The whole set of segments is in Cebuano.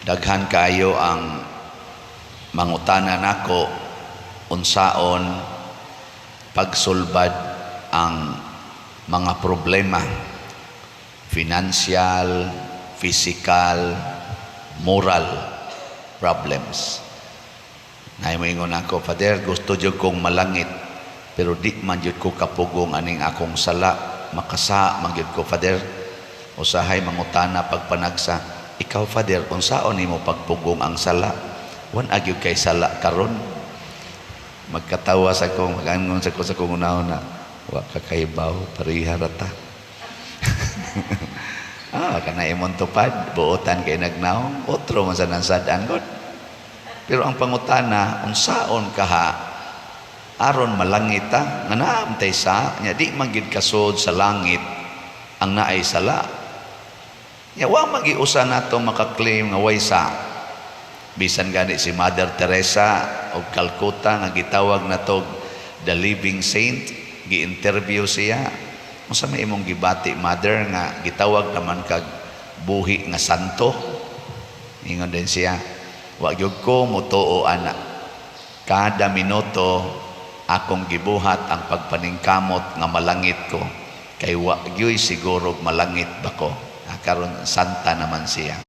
Daghan kaayo ang mangutana nako unsaon pagsulbad ang mga problema, financial, physical, moral problems. Nay moingon ako, "Father, gusto jud kong malangit, pero di man jud ko kapugong aning akong sala, makasa man gyud ko, Father." Usahay mangutana pagpanagsa, "Ikaw, Father, unsaon nimo pagpugong ang sala? Wan agyud kay sala karon." Magkatawa sa kong, magangon sa ko sa kong unahon na, "Wa ka kahibaw, pareha ra ta." Kana imong tupad, buotan kay nagnaong, otro man sa sad-an god. Pero ang pangutana, unsaon kaha aron malangit ta nga naamtay sa nya di man gid kasud sa langit ang naay sala. Nya wa magiusa nato makaklaim nga way sa. Bisan gani si Mother Teresa og Calcutta nga gitawag natog the living saint, gi-interview siya. "Unsa may imong gibati, Mother, nga gitawag naman kag buhi nga santo?" Ingon din siya, "Wa gyud ko motuo ana. Kada minuto akong gibuhat ang pagpaningkamot nga malangit ko. Kay wa gyud siguro malangit ba ko." Ah, karon santa naman siya.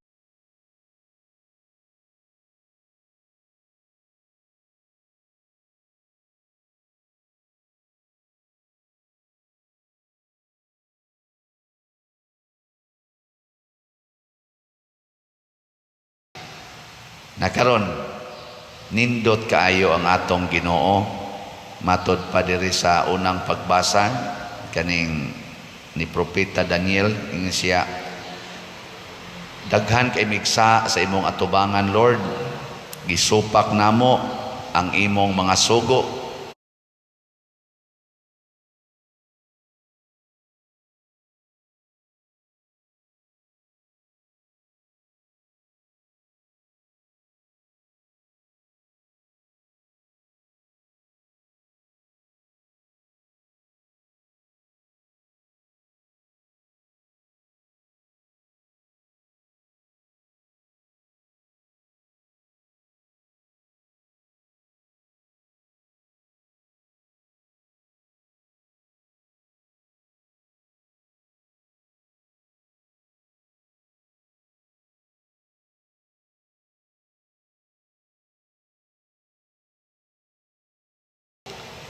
Na karon nindot kaayo ang atong Ginoo, matod pa diri sa unang pagbasa kaning ni Propeta Daniel. Ingon siya, "Daghan kay migsa sa imong atubangan, Lord. Gisupak namo ang imong mga sugo."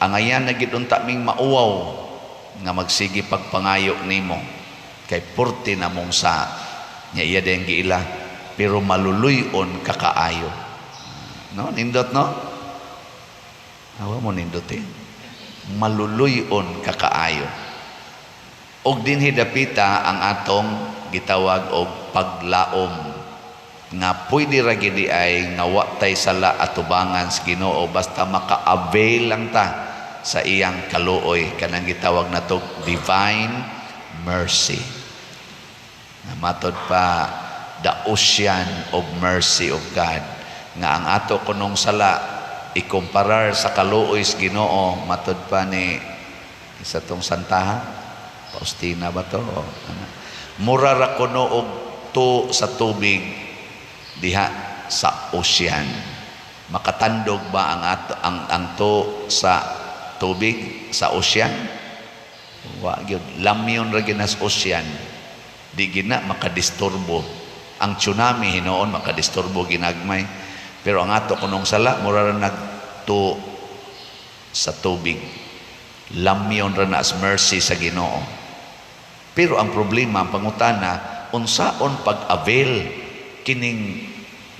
Angayan na gid unta ming mauwaw nga magsige pagpangayo nimo kay purti na mong sa nya iya din giila, pero maluluy-on ka kaayo. No, nindot, no? Awa mo nindot eh. Maluluy-on ka kaayo. Og dinhi dapita ang atong gitawag og paglaom nga pwede ra gid ay nga wa tay sala atubangan sa Ginoo basta maka-avail lang ta sa iyang kaluoy, kanang gitawag nato divine mercy. Na matod pa, the ocean of mercy of God, nga ang ato kunong sala ikumparar sa kaluoy sa Ginoo, matod pa ni isa tong santaha, Faustina ba to? O, ano? Mura ra kuno og to sa tubig diha sa ocean. Makatandog ba ang ato, ang to sa tubig sa ocean? Wa gyud, lamyon ra gyud nas ocean. Di gina makadisturbo. Ang tsunami hinuon makadisturbo ginagmay, pero ang ato kunong sala mura ra nagto sa tubig. Lamyon ra na as mercy sa Ginoo. Pero ang problema, ang pangutana, unsaon pag-avail kining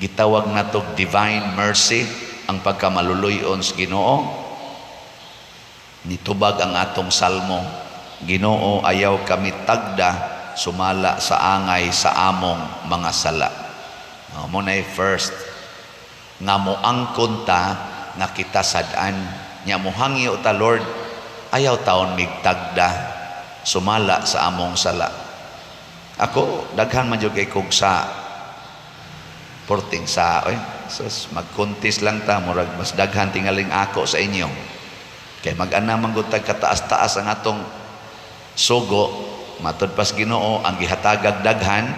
gitawag nato divine mercy, ang pagkamaluluyon sa Ginoo? Nitubag ang atong salmo, "Ginoo, ayaw kami tagda sumala sa angay sa among mga sala." Oh, mo na first nga moangkon ta nga kita sad-an nya mohangyo ta, "Lord, ayaw taon migtagda sumala sa among sala." Ako, daghan man jud kay kog sa porting sa oy sus, magkuntis lang ta, murag mas daghan tingaling ako sa inyo. Kay mag-ana man gud tag kataas-taas ang atong sugo, matod pas Ginoo, ang gihatagag daghan.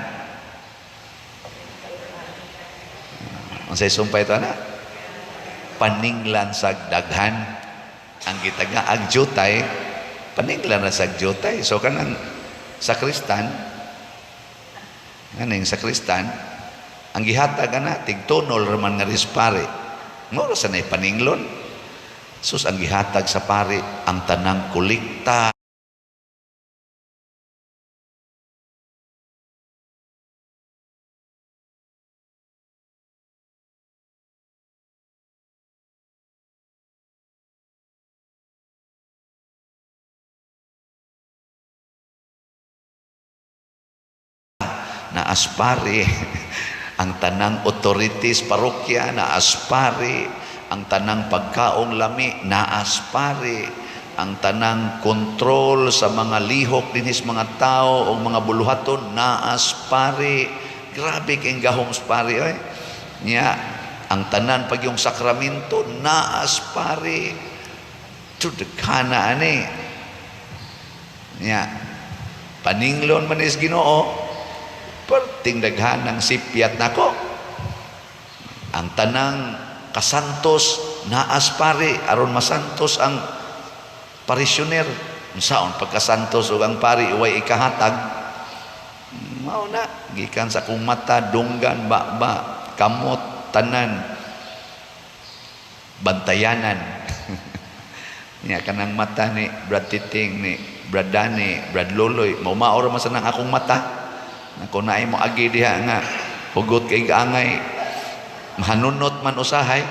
Unsay sumpay to ana? Paninglan sa daghan. Ang gitaga ang jutay, paninglan na sa jutay. So kanang sakristan, kaning sakristan, ang gihatag ana tigtunol ra man nga pare. Mao ra sa nay paninglon. Sus, ang gihatag sa pare ang tanang kolekta na aspari, ang tanang authorities parokya na aspari, ang tanang pagkaong lami na aspari, ang tanang kontrol sa mga lihok dinhis mga tao o mga buluhaton na aspari. Grabe kay gahom sa pari oy. Nya ang tanan pag yung sakramento na aspari. Tudaghana ani. Nya paninglon man is Ginoo, perting daghan ng sipyat nako. Ang tanang kasantos naas pare aron masantos ang parisioner. Unsaon pagkasantos ug ang pari way ikahatag? Mao na gikan sa akong mata, dunggan, baba, kamot, tanan, bantayanan. Nya kanang mata ni Brad Titing, ni Brad Dani, Brad Loloy, mao ra man sa nang akong mata. Kung naay mo agi diha nga hugot kay gaangay, mahanunot man usahay.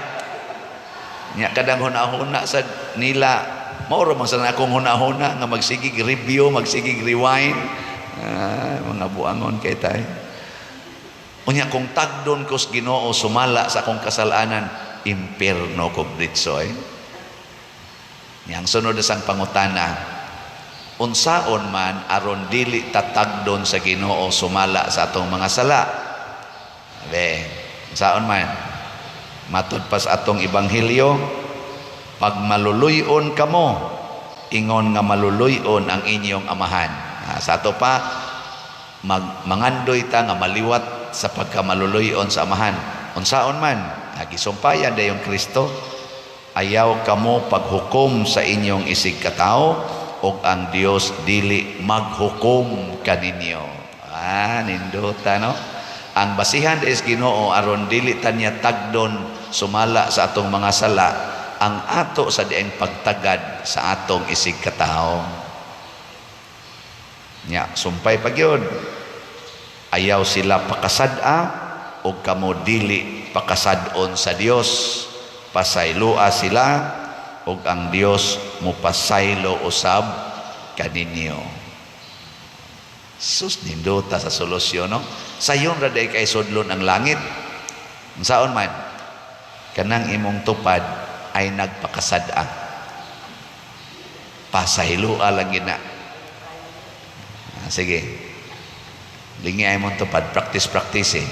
Nya kadang huna-huna sa nila, mao ra man sa akong huna-huna nga magsigig review, magsigig rewind. Mga buangon kay tay. Unya kung tagdon ko sa Ginoo sumala sa akong kasalanan, impierno kog ditso eh. Nya ang sunod sang pangutana, unsaon man aron dili tatagdon sa Ginoo sumala sa atong mga sala? Be, unsaon man? Matud pa sa atong ebanghelyo, pag maluluyon kamo, ingon nga maluluyon ang inyong amahan. Sa ato pa, mangandoy ta nga maliwat sa pagkamaluluyon sa amahan. Unsaon man? Gisumpayan dayong Kristo, ayaw kamo paghukom sa inyong isig katawo, og ang Dios dili maghukom kaninyo. Nindota no? Ang basihan is Ginoo aron dili tanya tagdon sumala sa atong mga sala, ang ato sa dieng pagtagad sa atong isig katawo. Nya sumpay pagyud, ayaw sila pakasad-a og kamo dili pakasad-on sa Dios. Pasayloa sila og ang Dios mopasaylo usab kaninyo. Sus, nindota sa solusyon no? Sayon ra day kay sudlon ang langit. Unsaon man? Kanang imong tupad ay nagpakasad-a. Pasayloa lang gina. Sige. Lingi ay mong tupad, practice practice eh.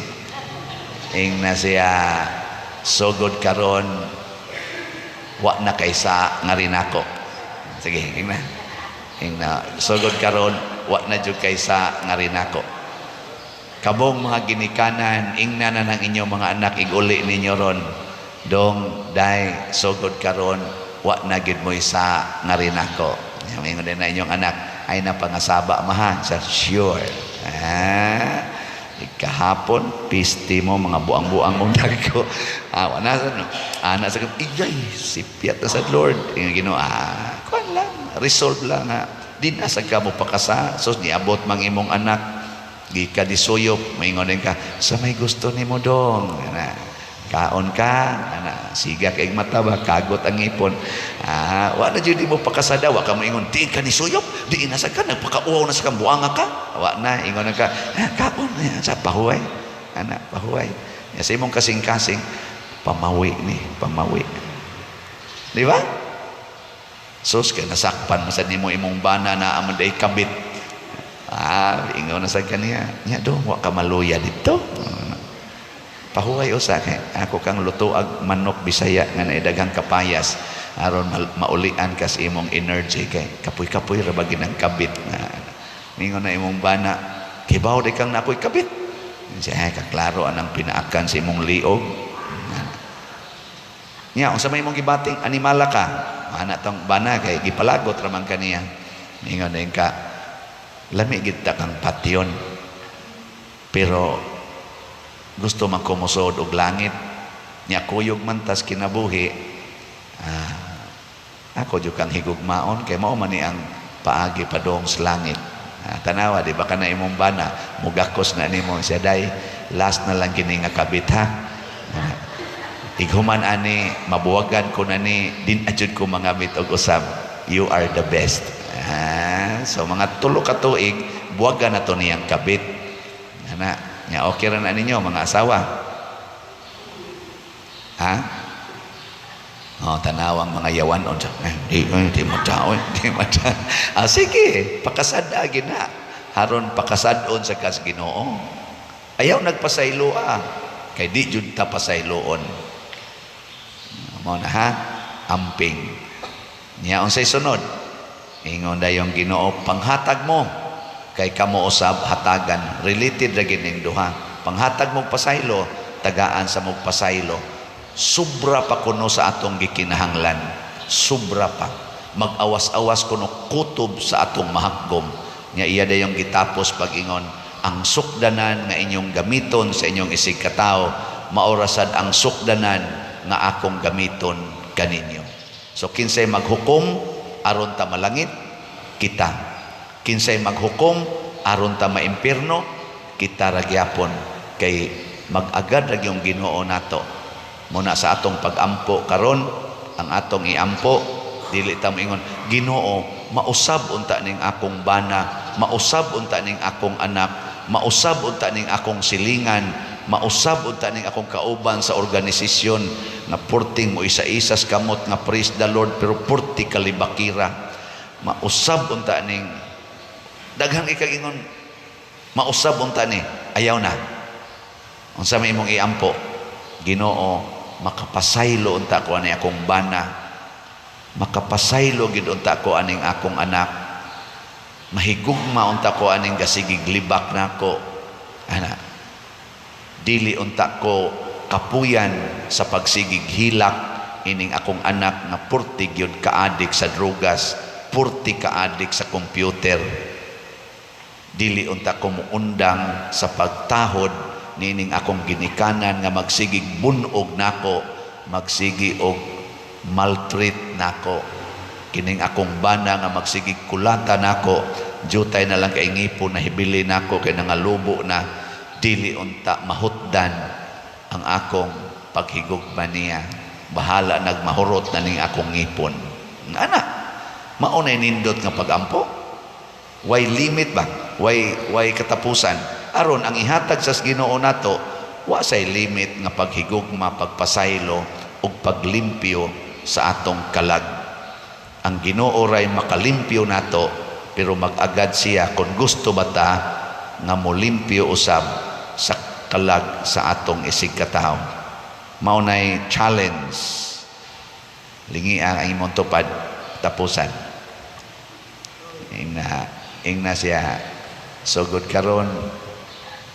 Ing na siya sugod karon wa na kaysa nga rinako. Sige, ing na. Ing na sugod karon wa na jud kaysa nga rinako. Kabong mga ginikanan, ingna na ng inyong mga anak iguli ninyo ron. Dong day sugod karon wa na gid mo isa nga rinako. Ingon din na inyong anak ay napangasaba maha sa sure. Ikahapon pisti mo mga buang-buang mong dagko. Wa na sa no. Ana sa iyay sipyat na sa Lord. Ingon Ginoo, kuan lang, resolve lang ha. Di na sa ka mo pakasa, so niabot mang imong anak gikadisuyop, maingon din ka sa may gusto nimo dong. Ana, kaon ka, ana, siga kay mata ba, kagot ang ngipon. Wa na jud mo pakasada, wa ka moingon di ka ni suyop, di na sa ka nagpakauwaw na sa kang buanga ka. Wa na ingon na ka, kaon sa pahuway. Ana, pahuway. Ya sa imong kasing-kasing pamawi ni, pamawi. Di ba? Sus kay nasakpan man sad nimo imong bana na amon day kabit. Ingon na sa kaniya. Nya do wa ka maluya dito. Pahuway usa kay ako kang lutoag manok Bisaya nga naidaghang kapayas aron maulian kas imong energy kay kapoy-kapoy ra ba ginang kabit na. Ningon na imong bana, kibaw di kang na ako'y kabit. Siya ay kaklaro anang pinaakan sa imong liog. Nya, unsa may imong gibating, animala ka. Ana tong bana kay gipalagot ra man kaniya. Ingon din ka, lami gid ta kang patyon. Pero gusto man ko mosod og langit. Nya kuyog man tas kinabuhi. Ah, ako jud kang higugmaon kay mao man ni ang paagi padong sa langit. Ah, tanawa, di ba, kana imong bana mugakos na nimo siya, "Day, last na lang kini nga kabit ha. Ah, ighuman ani mabuwagan ko na ni, din ajud ko mangamit og usab. You are the best." Ah, so mga 3 ka tuig buwagan na to niyang kabit ana nya. Okay ra na ninyo mga asawa, ha? Oh, tanawang mga yawan on. Eh, di, eh, di mo tao, eh, di mo tao. Ah, sige, pakasad-a gina. Haron pakasad-on sa kas Ginoo. Ayaw nagpasaylo ah. Kay di jud ta pasayloon. Mao na ha, amping. Nya unsay sunod? Ingon dayong Ginoo, panghatag mo kay kamo usab hatagan. Related ra gining duha. Panghatag mo pasaylo, tagaan sa mong pasaylo. Sobra pa kuno sa atong gikinahanglan, sobra pa, mag-awas-awas kuno kutob sa atong mahakgom. Nya iya dayong gitapos pag-ingon, ang sukdanan nga inyong gamiton sa inyong isig katawo maorasad ang sukdanan nga akong gamiton kaninyo. So kinsay maghukom aron ta malangit? Kita. Kinsay maghukom aron ta maimpierno? Kita ra gyapon, kay mag-agad ra gyung Ginoo nato. Muna sa atong pagampo karon, ang atong iampo, dili ta moingon, "Ginoo, mausab unta ning akong bana, mausab unta ning akong anak, mausab unta ning akong silingan, mausab unta ning akong kauban sa organisasyon nga purting mo isa-isas kamot nga praise the Lord pero purti kalibakira. Mausab unta ning daghan ikagingon, mausab unta ni." Ayaw na. Unsa may imong iampo? "Ginoo, makapasaylo unta ko ani akong bana, makapasaylo gid unta ko aning akong anak, mahigugma unta ko aning gasigig libak nako ana, dili unta ko kapuyan sa pagsigig hilak ining akong anak nga purti gyud kaadik sa drugas, purti kaadik sa computer. Dili unta ko muundang sa pagtahod nining akong ginikanan nga magsigig bunog nako, magsigi og maltreat nako, kining akong bana nga magsigig kulata nako, jutay na lang kay ngipon na hibili nako kay nangalubo na. Dili unta mahutdan ang akong paghigugma niya. Bahala nagmahurot na ning akong ngipon." Ana, mao na nindot nga pagampo. Way limit ba, way katapusan. Aron ang ihatag sa Ginoo nato, wa say limit nga paghigugma, pagpasaylo ug paglimpyo sa atong kalag. Ang Ginoo ray makalimpyo nato, pero mag-agad siya kung gusto ba ta nga molimpyo usab sa kalag sa atong isig katawo. Mao nay challenge. Lingi ang imong tupad, tapusan. Ingna siya, sugod karon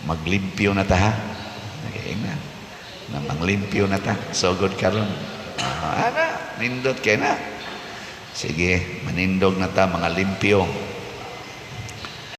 maglimpyo na ta ha. Ingna na manglimpyo na ta sugod karon. Ah, ana, nindot kay na. Sige, manindog na ta mga limpyo.